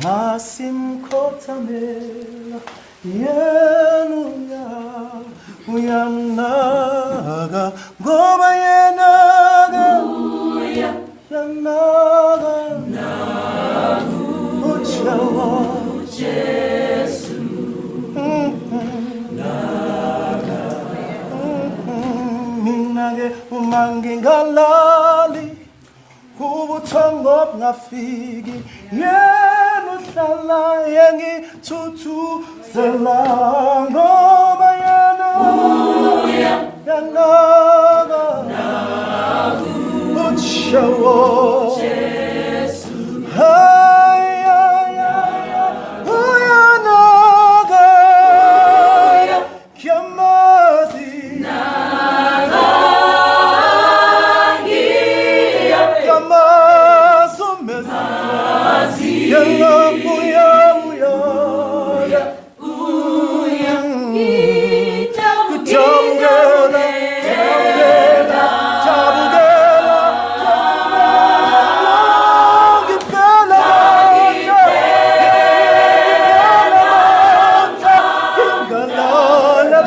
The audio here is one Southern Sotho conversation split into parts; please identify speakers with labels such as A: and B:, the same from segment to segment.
A: Nxa simkhothamela yena uyanaka ngoba yena ke uyanaka uJehova. Mina ke uma ngingalali ubuthongo bungafiki, yena uhlala engithuthuzela ngoba yena uyanaka uJehova. Ay, ay, ay, ay, uyanaka ngiyamazi. Ngiyamazi uMesiya. Yena uya uya Jabukela, jabukela, jabukela, ngempela, ngingalala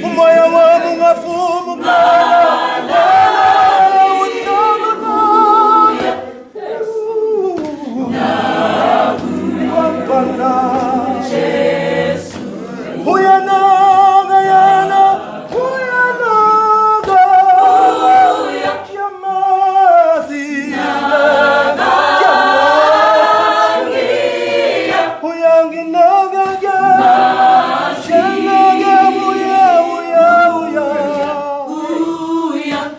A: umoya wami ungafuma ukulala uhlala naye. Uyanaka yena, uyanaka. Ngiyamazi, ngiyamazi. Uyanginaka ke, yena ke uya uya uya.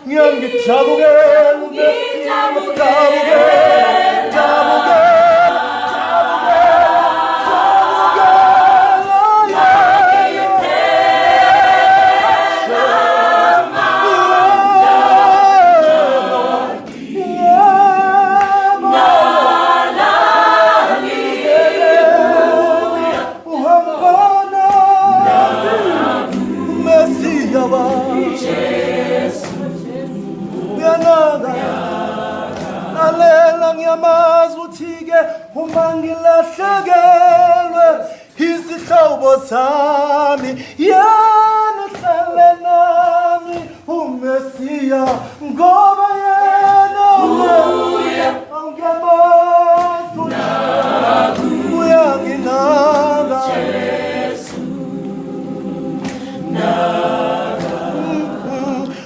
A: Ngiyangijabukela, jabukela, jabukela, jabukela, jabukela. Uyanaka lalela, ngiyamazi uthi-ke uma ngilahlekelwe izihlobo zami, yena uhlale nami uMesiya ngoba yena ngiyamazi uyanginaka.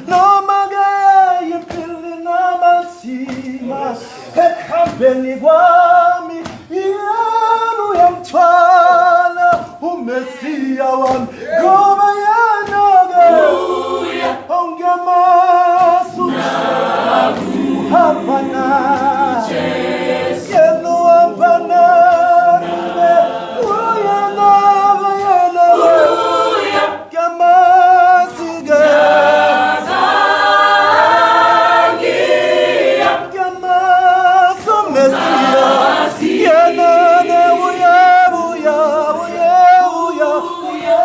A: Noma ke impilo inamanzima ekuhambeni kwami, yena uyamthwala uMesiya wami ngoba yena ke ongiyamazi uhamba naye, yena uhamba nami, uyanaka yena ngiyamazi ke. Ngiyamazi uMesiya, yena ke uya uya uya uya uya.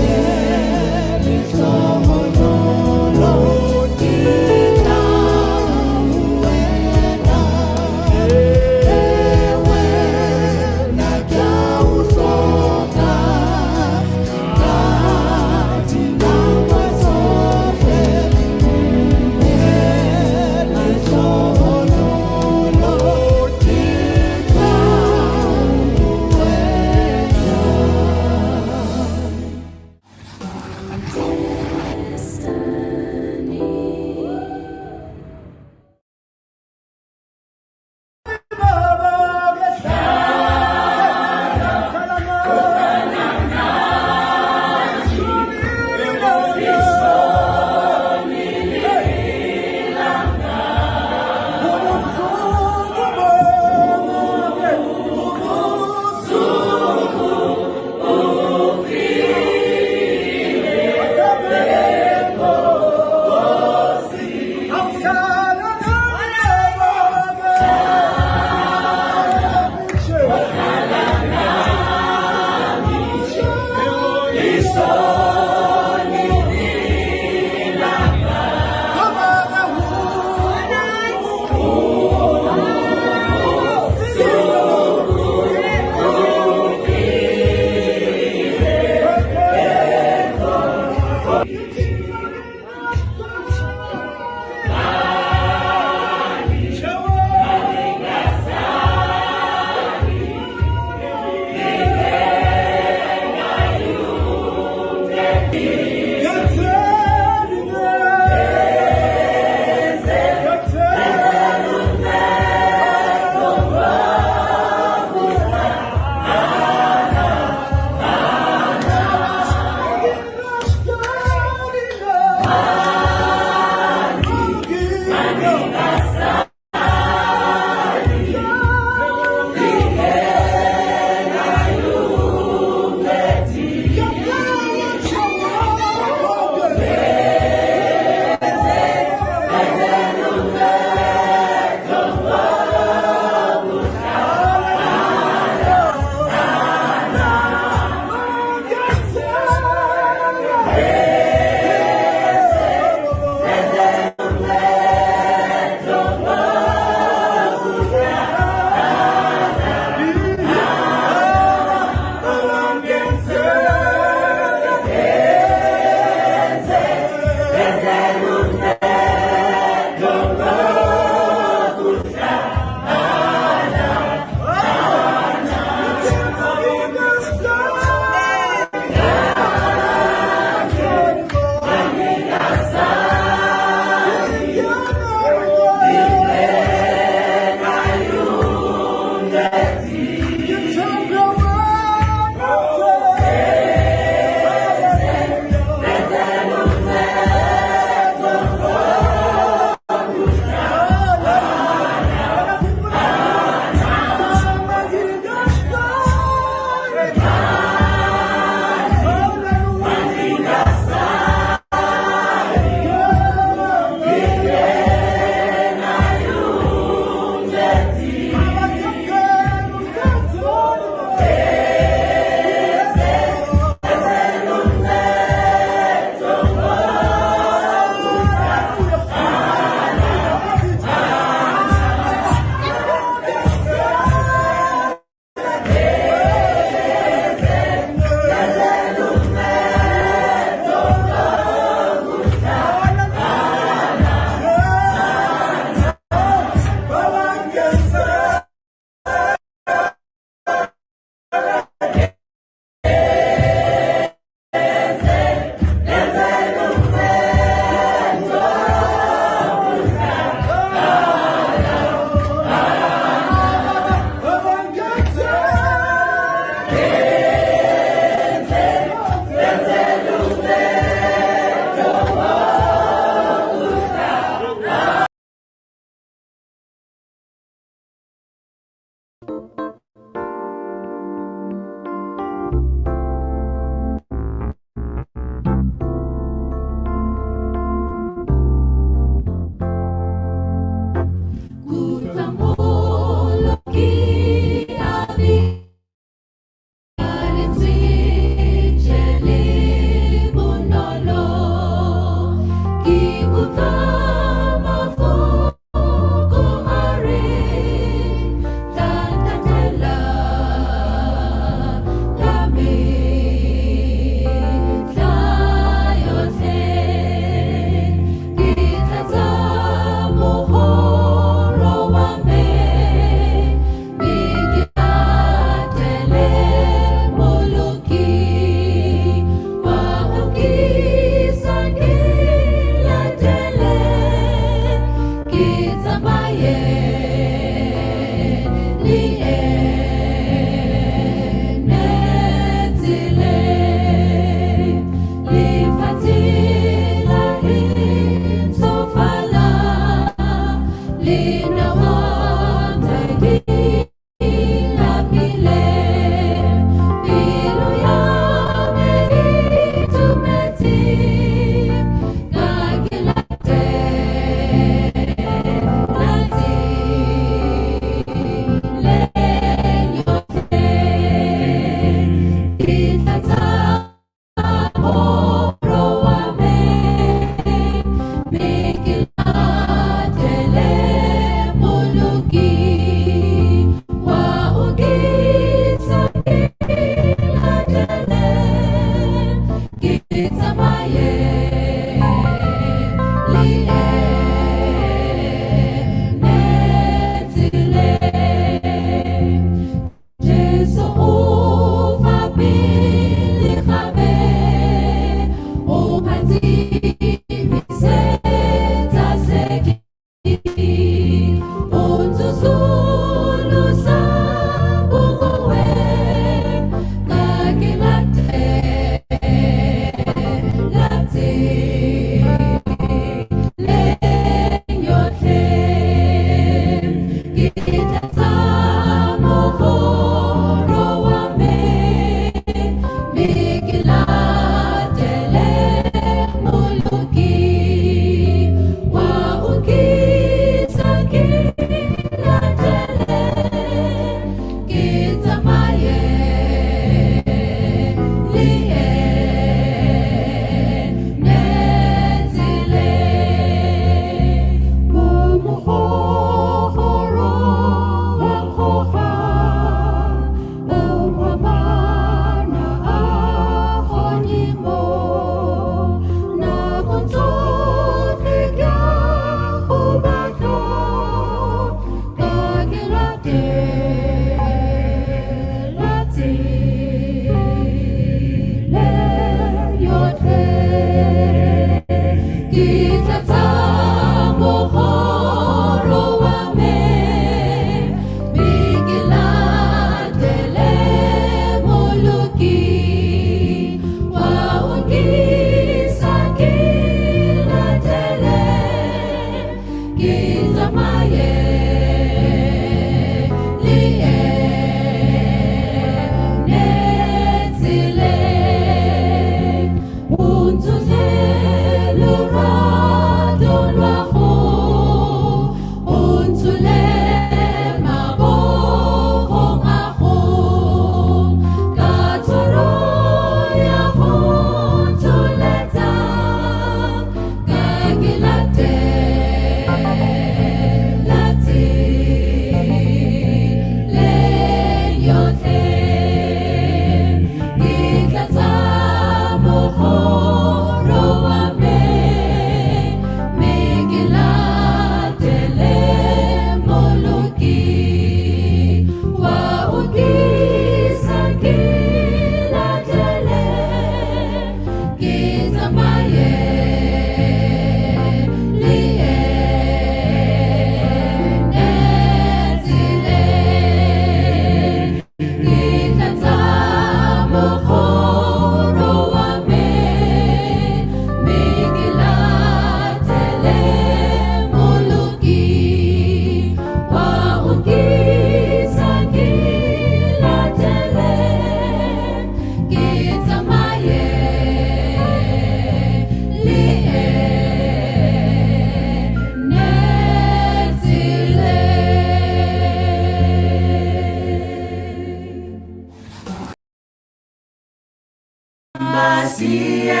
B: siye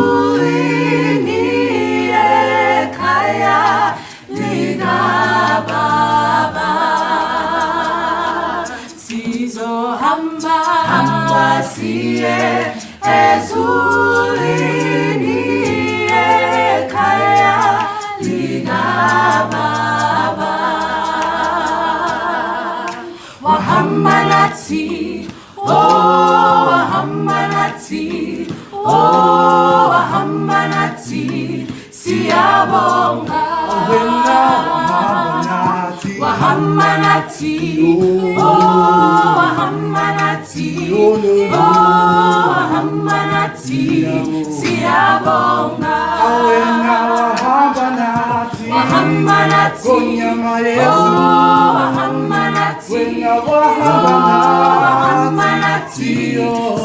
B: ezulwini ekhaya likaBaba. Sizohamba hamba siye ezulwini ekhaya likaBaba. Wahamba nathi, oh, wahamba nathi, oh, wahamba nathi, siyabonga.
A: Wena wahamba nathi.
B: Wahamba nathi, oh, wahamba nathi, oh, wahamba nathi, siyabonga.
A: Wena wahamba nathi.
B: Wahamba nathi,
A: Ngonyama Yesu.
B: oh, wahamba nathi,
A: Wena wahamba
B: wahamba
A: nathi.
B: nathi,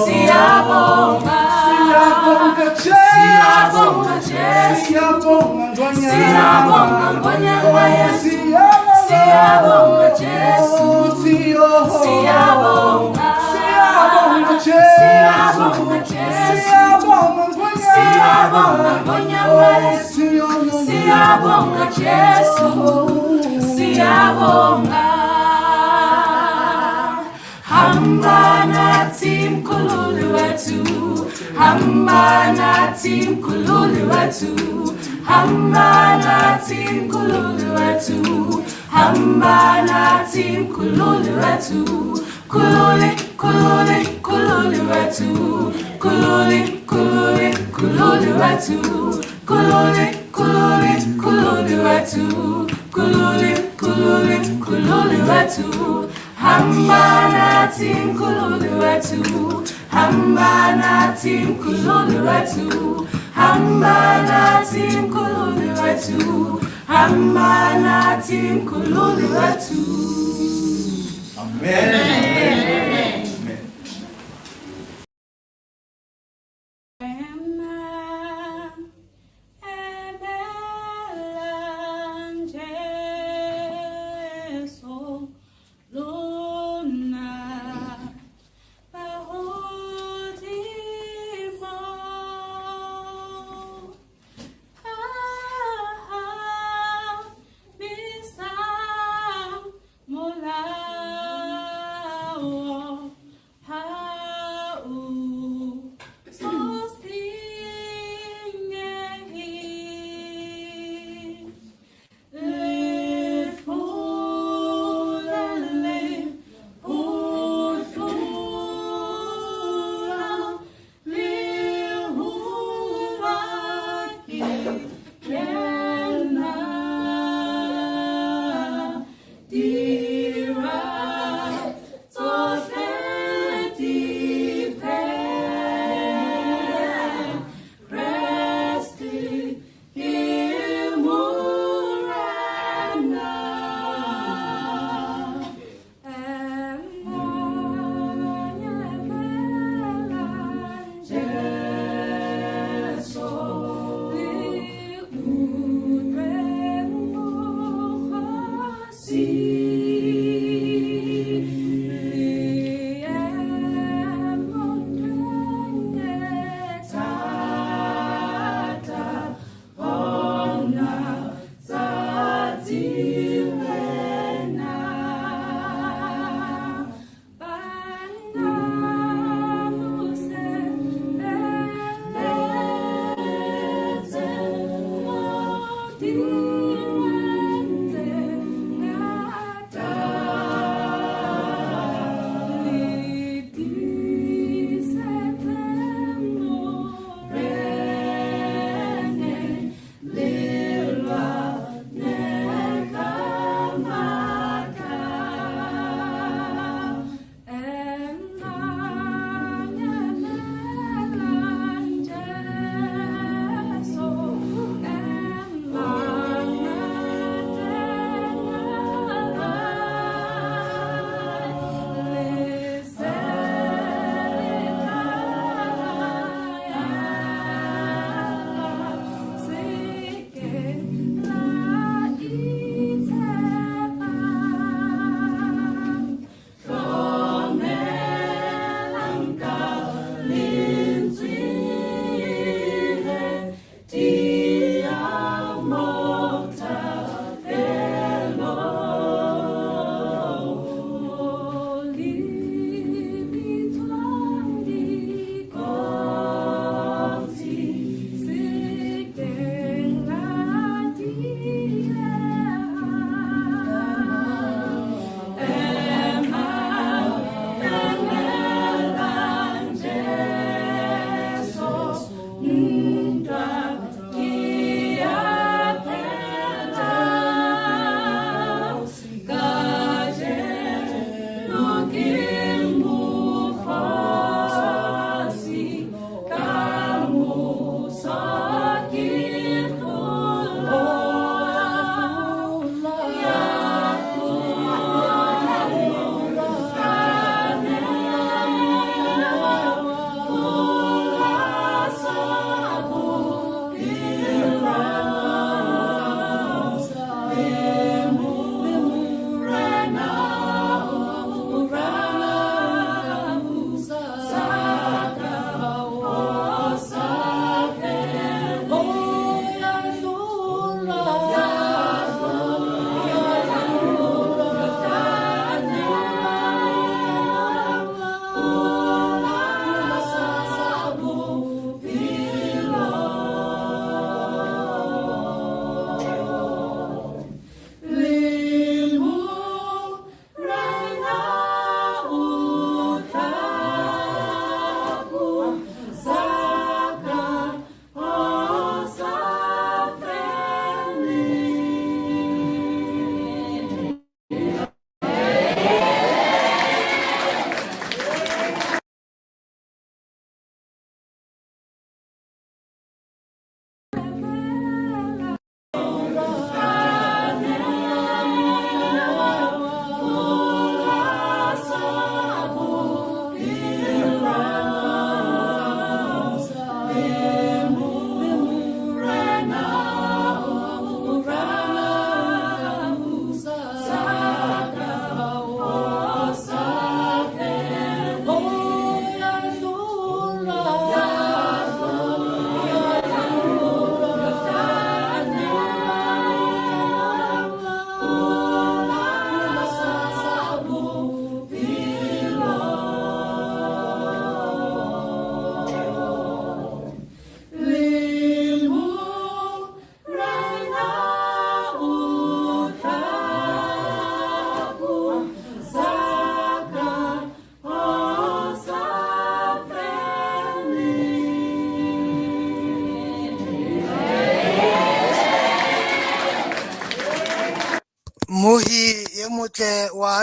B: siyabonga.
A: Siyabonga Jesu.
B: Siyabonga Jesu.
A: Siyabonga Ngonyama.
B: Siyabonga Ngonyama Yesu. Siyabonga Jesu. Siyabonga.
A: Siyabonga Jesu.
B: Siyabonga Jesu.
A: Siyabonga Ngonyama.
B: Siyabonga Ngonyama Yesu. Siyabonga Jesu. Siyabonga. Hamba nathi mkhululi wethu. Hamba nathi mkhululi wethu. Hamba nathi mkhululi wethu. Hamba nathi mkhululi wethu. Khululi, khululi, khululi wethu. Khululi, khululi, khululi wethu. Khululi, khululi, khululi wethu. Khululi, khululi, khululi wethu. Hamba nathi mkhululi wethu. Hamba nathi mkhululi wethu. Hamba nathi mkhululi wethu. Hamba nathi mkhululi wethu.
A: Amen. Amen.
C: Ema, emelan Jesu, lona mahodimo. Phahamisa moya.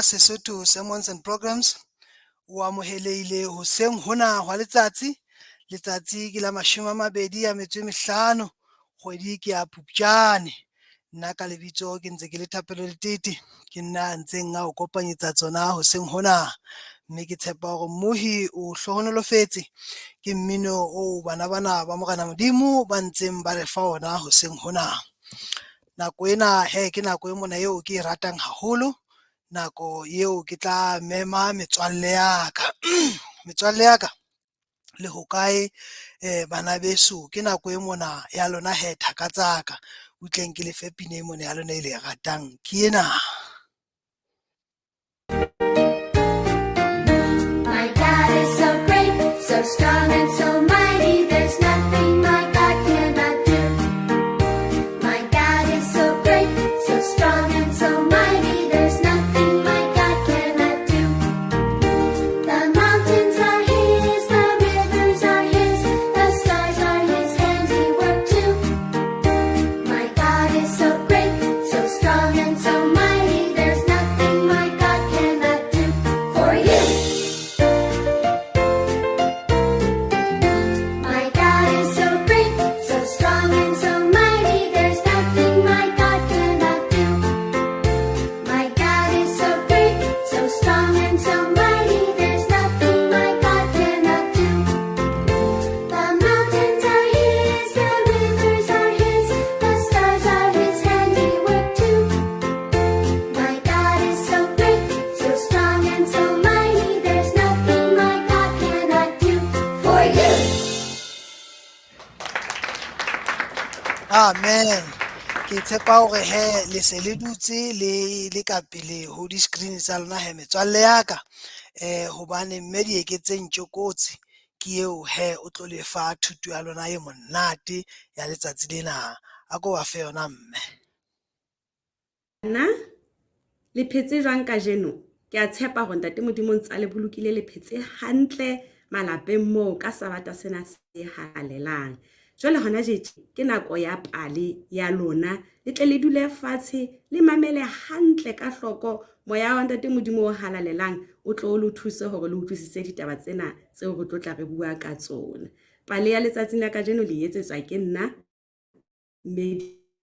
D: Sesotho Sermons and Programs. O amohelehile hoseng hona hwa letsatsi. Letsatsi ke la 25, kgwedi ke ya Phupjane. Nna ka lebitso ke ntse ke le Thapelo Letete, ke nna a ntseng a o kopanyetsa tsona hoseng hona. Mme ke tshepa hore mmohi o hlohonolofetse ke mmino oo bana bana ba morena Modimo ba ntseng ba re fa ona hoseng hona. Nako ena hee ke nako e mona eo ke e ratang haholo, nako eo ke tla mema metswalle ya ka. Metswalle ya ka le hokae bana beso? Ke nako e mona ya lona hee thaka tsa ka, utleng ke lefe pina e mona ya lona e le e ratang ke ena.
E: My God is so great, so strong and so mighty. There's nothing my God cannot do. My God is so great, so strong and so mighty. There's nothing my God cannot do. The mountains are His, the rivers are His, the stars are His handiwork too. My God is so great, so strong and so mighty. There's nothing my God cannot do for you. My God is so great, so strong and so mighty. There's nothing my God cannot do. My God is so great, so strong and so mighty. There's nothing my God cannot do. The mountains are His, the rivers are His, the stars are His handiwork too. My God is so great, so strong and so mighty. There's nothing my God cannot do for you.
D: Amen. Ke tshepa hore hee le se le dutse le le ka pele ho di-screen tsa lona hee metswalle ya ka. Hobane mme Dieketseng Tjokotsi ke eo hee o tlo lefa thuto ya lona e monate ya letsatsi lena. A ko ba fe yona mme.
C: Nna le phetse jwang kajeno? Ke a tshepa hore ntate Modimo o ntse a le bolokile le phetse hantle malapeng moo ka sabata sena se halalelang. Jwale hona je ke nako ya pale ya lona, le tle le dule fatshe le mamele hantle ka hloko moya wa ntate Modimo o halalelang o tlo le thuse hore le utlwisise ditaba tsena tseo re tlo tla re bua ka tsona. Pale ya letsatsing la kajeno le etsetswa ke nna mme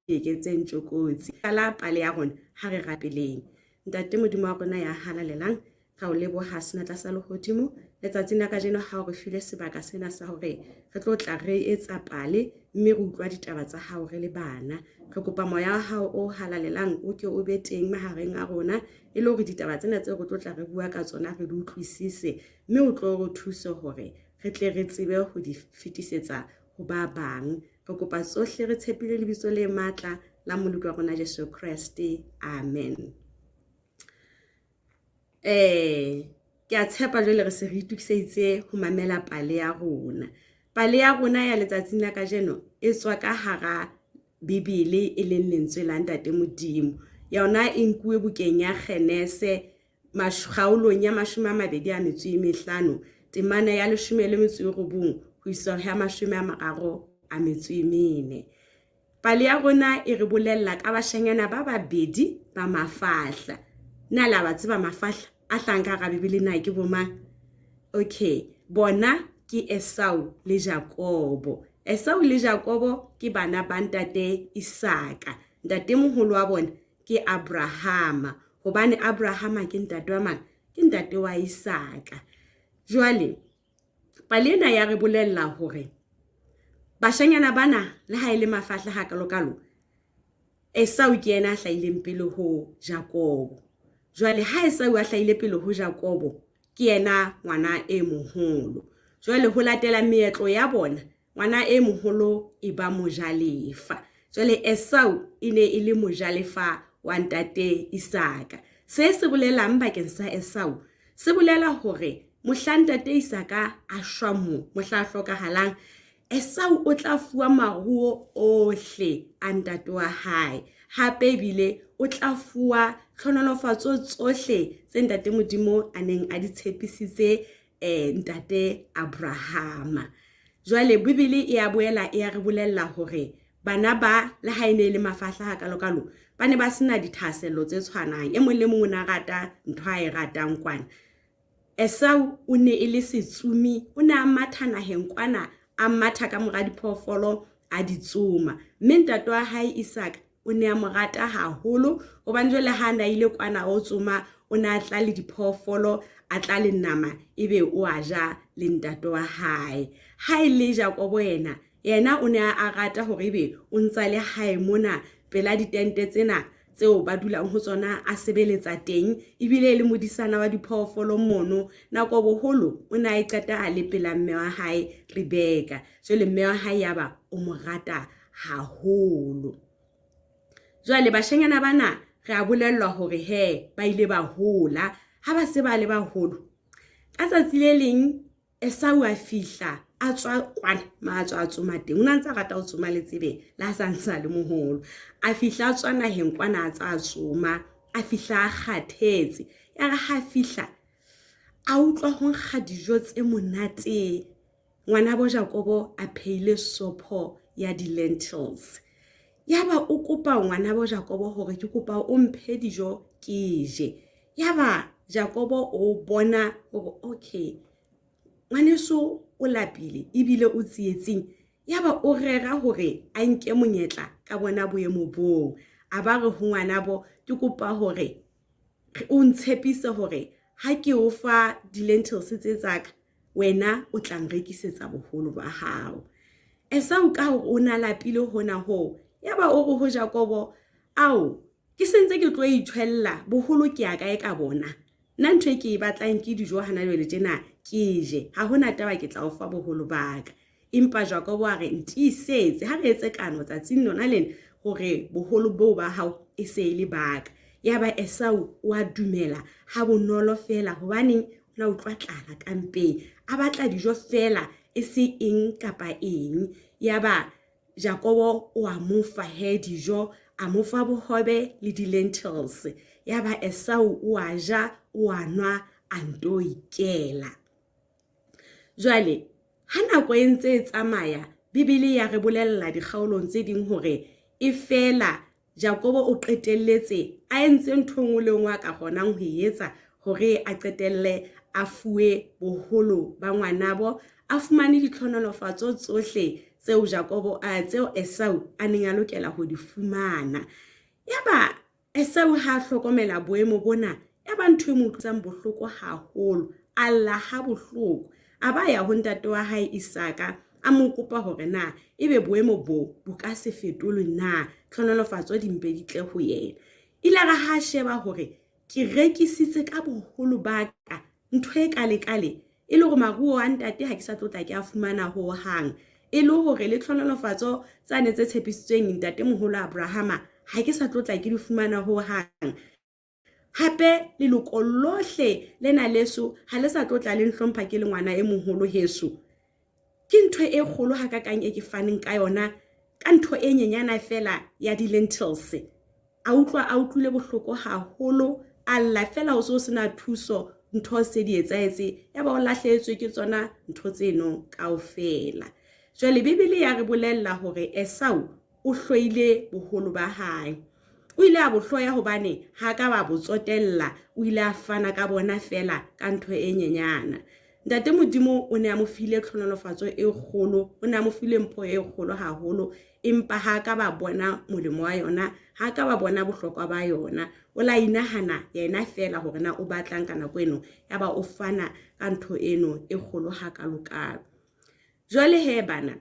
C: Dieketseng Tjokotsi. Qala pale ya rona ha re rapeleng. Ntate Modimo wa rona ya halalelang, ra o leboha senatla sa lehodimo letsatsing la kajeno ha o re file sebaka sena sa hore re tlo tla re etsa pale mme re utlwa ditaba tsa hao re le bana. Re kopa moya wa hao o halalelang o ke o be teng mahareng a rona e le hore ditaba tsena tseo re tlo tla re bua ka tsona re di utlwisise mme o tlo re thuse hore re tle re tsebe ho di fetisetsa ho ba bang. Re kopa tsohle re tshepile lebitso le matla la Moloki wa rona Jesu Kreste. Amen. Ke a tshepa jwale re se re itokiseditse ho mamela pale ya rona. Pale ya rona ya letsatsing la kajeno e tswa ka hara Bibele e leng lentswe la Ntate Modimo. Yona e nkuwe bukeng ya Genese kgaolong ya 25, temana ya 19 ho isa ho ya 34. Pale ya rona e re bolella ka bashanyana ba babedi ba mafahla. Na la ba tseba mafahla a hlahang ka hara Bibele na ke bomang? Okay, bona ke Esau le Jakobo. Esau le Jakobo ke bana ba ntate Isaka. Ntatemoholo wa bona ke Abrahama, hobane Abrahama ke ntate wa mang? Ke ntate wa Isaka. Jwale pale ena ya re bolella hore bashanyana bana le ha e le mafahla hakalokalo, Esau ke yena a hlahileng pele ho Jakobo. Jwale ha Esau a hlahile pele ho Jakobo, ke yena ngwana e moholo. Jwale ho latela meetlo ya bona, ngwana e moholo e ba mojalefa. Jwale Esau e ne e le mojalefa wa ntate Isaka. Se se bolelang bakeng sa Esau? Se bolela hore mohla ntate Isaka a shwa mo, mohla a hlokahalang, Esau o tla fuwa maruo ohle a ntate wa hae. Hape ebile o tla fuwa tlhonolofatso tsohle tse ntate Modimo a neng a di tshepisitse ntate Abrahama. Jwale Bibele e a boela e a re bolella hore Bana ba le ha e ne e le mafahla hakalokalo, ba ne ba sena dithahasello tse tshwanang. E mong le mong o ne a rata ntho a e ratang kwana. Esau o ne e le setsumi, o ne a matha naheng kwana, a matha ka mora diphoofolo a di tsoma. Mme ntate wa hae Isaka o ne a mo rata haholo hobane jwale ha a ne a ile kwana o tsoma, o ne a tla le diphoofolo, a tla le nama ebe o a ja le ntate wa hae. Ha e le Jakobo yena, yena o ne a rata hore ebe o ntsa le hae mona pela ditente tsena tseo ba dulang ho tsona a sebeletsa teng ebile e le modisana wa diphoofolo mono. Nako boholo o ne a e qeta a le pela mme wa hae Rebeka. Jwale mme wa hae yaba o mo rata haholo. Jwale bashanyana bana re a bolellwa hore he ba ile ba hola. Ha ba se ba le baholo, ka tsatsi le leng Esau a fihla a tswa kwana ma a tswa a tsoma teng. O ne a ntse a rata ho tsoma le tsebe le ha sa ntse a le moholo. A fihla a tswa naheng kwana a tsa tsoma, a fihla a kgathetse. Ya re ha fihla a utlwa ho nkga dijo tse monate. Ngwanabo Jakobo a phehile sopho ya di-lentils. Yaba o kopa ngwanabo Jakobo hore ke kopa o mphe dijo ke je. Yaba Jakobo o bona hore okay, ngwaneso o lapile ebile o tsietsing. Yaba o rera hore a nke monyetla ka bona boemo boo. A ba re ho ngwanabo, ke kopa hore o ntshepise hore ha ke o fa di-lentils tse tsaka, wena o tla nrekisetsa boholo ba hao. Esau ka hore o na lapile hona hoo, yaba o re ho Jakobo, ao, ke sentse ke tlo itjhwella, boholo ke ya kae ka bona? Nna ntho e ke e batlang ke dijo hana jwale tjena ke je, ha hona taba ke tla o fa boholo ba ka. Empa Jakobo a re, ntiisetse, ha re etse kano tsatsing lona lena hore boholo boo ba hao e se e le ba ka. Yaba Esau o a dumela ha bonolo feela, hobaneng o na utlwa tlala ka mpeng, a batla dijo feela e se eng kapa eng. Yaba Jakobo o a mo fa he dijo, a mo fa bohobe le di-lentils. Yaba Esau o a ja, o a nwa, a nto ikela. Jwale, ha nako e ntse e tsamaya, Bibele ya re bolella dikgaolong tse ding hore e feela Jakobo o qetelletse a entse ntho e nngwe le nngwe a ka kgonang ho e etsa hore a qetelle a fuwe boholo ba ngwanabo, a fumane ditlhonolofatso tsohle tseo Jakobo a tseo Esau a neng a lokela ho di fumana. Yaba Esau ha a hlokomela boemo bona, ya ba ntho e mo utlwisang bohloko haholo. A lla ha bohloko. A ba ya ho ntate wa hae Isaka, a mo kopa hore na ebe boemo bo bo ka se fetolwe na, tlhonolofatso di mpe di tle ho yena. Ile ra ha sheba hore ke rekisitse ka boholo ba ka ntho e kalekale e le hore maruo a ntate ha ke sa tlo tla ke a fumana ho hang, e le hore le tlhonolofatso tsane tse tshepisitsweng ntate moholo Abrahama ha ke sa tlo tla ke di fumana ho hang. Hape leloko lohle lena leso ha le sa tlo tla le nhlompha ke le ngwana e moholo heso. Ke ntho e kgolo hakakang e ke faneng ka yona ka ntho e nyenyana fela ya di-lentils. A utlwa a utlwile bohloko haholo, a lla fela ho se ho sena thuso, ntho se di etsahetse, yaba o lahlehetswe ke tsona ntho tseno kaofela. Jwale Bibele ya re bolella hore Esau o hloile boholo ba hae. O ile a bo hloya hobane ha ka ba bo tsotella, o ile a fana ka bona fela ka ntho e nyenyana. Ntate Modimo o ne a mo file tlhonolofatso e kgolo, o ne a mo file mpho e kgolo haholo, empa ha ka ba bona molemo wa yona, ha ka ba bona bohlokwa ba yona. O la inahana yena fela hore na o batlang ka nako eno, yaba o fana ka ntho eno e kgolo hakalokalo. Jwale he bana,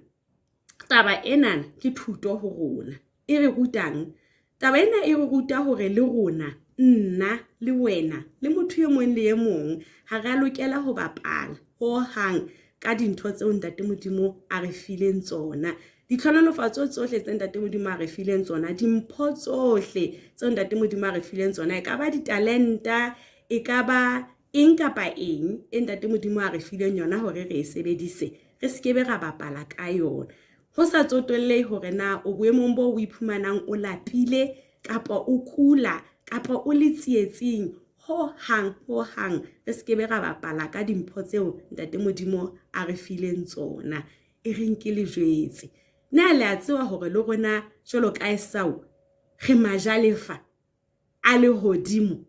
C: taba ena ke thuto ho rona. E re rutang? Taba ena e re ruta hore le rona, nna le wena le motho e mong le e mong, ha re a lokela ho bapala ho hang ka dintho tseo Ntate Modimo a re fileng tsona. Ditlhonolofatso tsohle tse Ntate Modimo a re fileng tsona, dimpho tsohle tseo Ntate Modimo a re fileng tsona, e ka ba ditalenta, e ka ba eng kapa eng e Ntate Modimo a re fileng yona hore re e sebedise, re se ke be ra bapala ka yona. Ho sa tsotellehe hore na o boemong boo o iphumanang o lapile kapa o kula kapa o le tsietsing, ho hang ho hang re se ke be ra bapala ka dimpho tseo Ntate Modimo a re fileng tsona. E reng ke le jwetse. Na le a tseba hore le rona jwalo ka Esau re majalefa a lehodimo?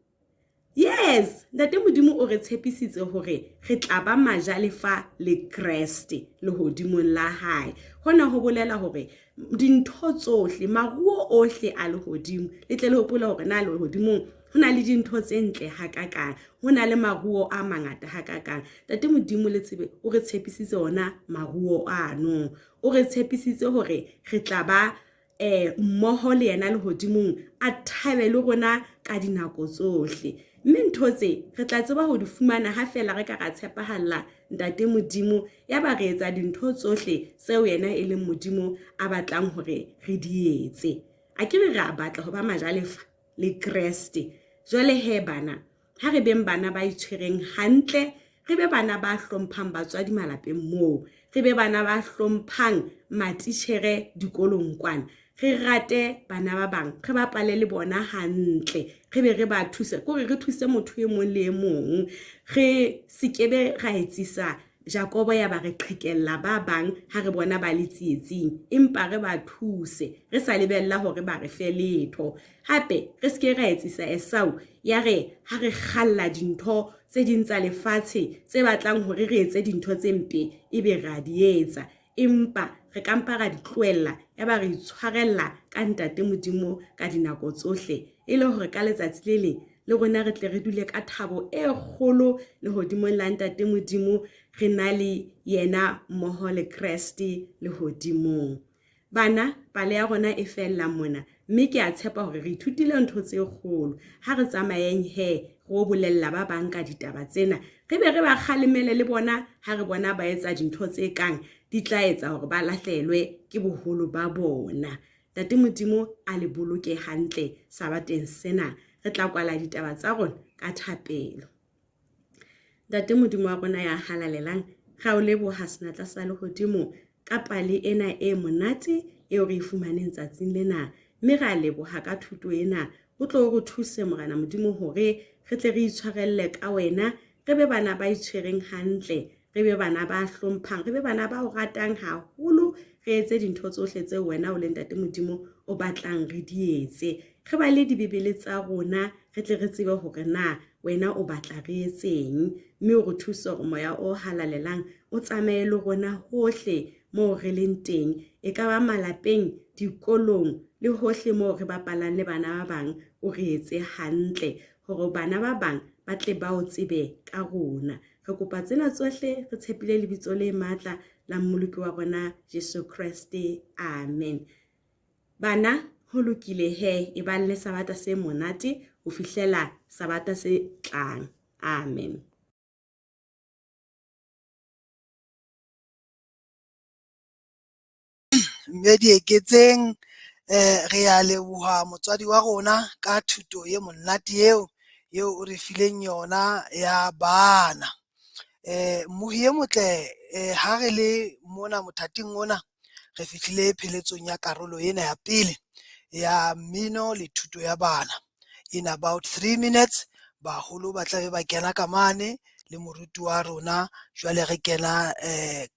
C: Yes, Ntate Modimo o re tshepisitse hore re tla ba majalefa le Kreste lehodimong la hae. Hona ho bolela hore dintho tsohle, maruo ohle a lehodimo, le tle le hopole hore na lehodimong ho na le dintho tse ntle hakakang, ho na le maruo a mangata hakakang. Ntate Modimo le tsebe o re tshepisitse ona maruo ano. O re tshepisitse hore re tla ba mmoho le yena lehodimong, a thabe le rona ka dinako tsohle. Mme ntho tse re tla tseba ho di fumana ha feela re ka ra tshepahalla Ntate Modimo, ya ba re etsa dintho tsohle tseo yena e leng Modimo a batlang hore re di etse. A ke re re a batla ho ba majalefa le Kreste. Jwale he bana, ha re beng bana ba itshwereng hantle, re be bana ba hlomphang batswadi malapeng moo, re be bana ba hlomphang matitjhere dikolong kwana, re rate bana ba bang, re bapale le bona hantle, re be re ba thuse, kore re thuse motho e mong le e mong, re sekebe ra etsisa Jakobo ya ba re qhekella ba bang ha re bona ba le tsietsing, empa re ba thuse re sa lebella hore ba re fe letho. Hape re se ke ra etsisa Esau ya re ha re kgalla dintho tse ding tsa lefatshe tse batlang hore re etse dintho tse mpe ebe re a di etsa, empa re ka mpa ra di tlohella ya ba re itshwarella ka Ntate Modimo ka dinako tsohle, e le hore ka letsatsi le leng le rona re tle re dule ka thabo e kgolo lehodimong la Ntate Modimo, re na le yena mmoho le Kreste lehodimong. Bana, pale ya rona e fella mona, mme ke a tshepa hore re ithutile ntho tse kgolo. Ha re tsamayeng he, re o bolella ba bang ka ditaba tsena, re be re ba kgalemele le bona ha re bona ba etsa dintho tse kang di tla etsa hore ba lahlehelwe ke boholo ba bona. Ntate Modimo a le boloke hantle sabateng sena. Re tla kwala ditaba tsa rona ka thapelo. Ntate Modimo wa rona ya halalelang, re a o leboha senatla sa lehodimo ka pale ena e monate eo re e fumaneng tsatsing lena, mme re a leboha ka thuto ena. O tlo re thuse Morena Modimo hore re tle re itshwarelle ka wena, re be bana ba itshwereng hantle, re be bana ba hlomphang, re be bana ba o ratang haholo, re etse dintho tsohle tseo wena o leng Ntate Modimo o batlang re di etse. Re bale dibibele tsa rona, re tle re tsebe hore na wena o batla re etseng, mme o re thuse hore moya o halalelang o tsamaye le rona hohle moo re leng teng, e ka ba malapeng, dikolong le hohle moo re bapalang le bana ba bang, o re etse hantle hore bana ba bang ba tle ba o tsebe ka rona. Re kopa tsena tsohle re tshepile lebitso le matla la Mmoloki wa rona Jesu Kreste. Amen. Bana, ho lokile he, e bang le sabata se monate ho fihlela sabata se tlang. Amen.
D: Mme Dieketseng re a leboha motswadi wa rona ka thuto e monate eo eo o re fileng yona ya bana. Mmohi e motle, ha re le mona mothating ona re fihlile pheletsong ya karolo ena ya pele ya mmino le thuto ya bana. In about 3 minutes baholo ba tlabe ba kena ka mane le moruti wa rona, jwale re kena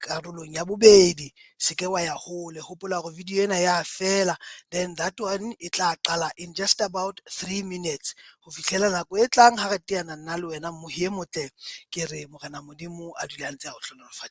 D: karolong ya bobedi. Se ke wa ya hole, hopola hore video ena ya fela, then that one e tla qala in just about 3 minutes. Ho fihlela nako e tlang ha re teana nna le wena mmohi e motle, ke re Morena Modimo a dule a ntse a o hlohonolofaditse.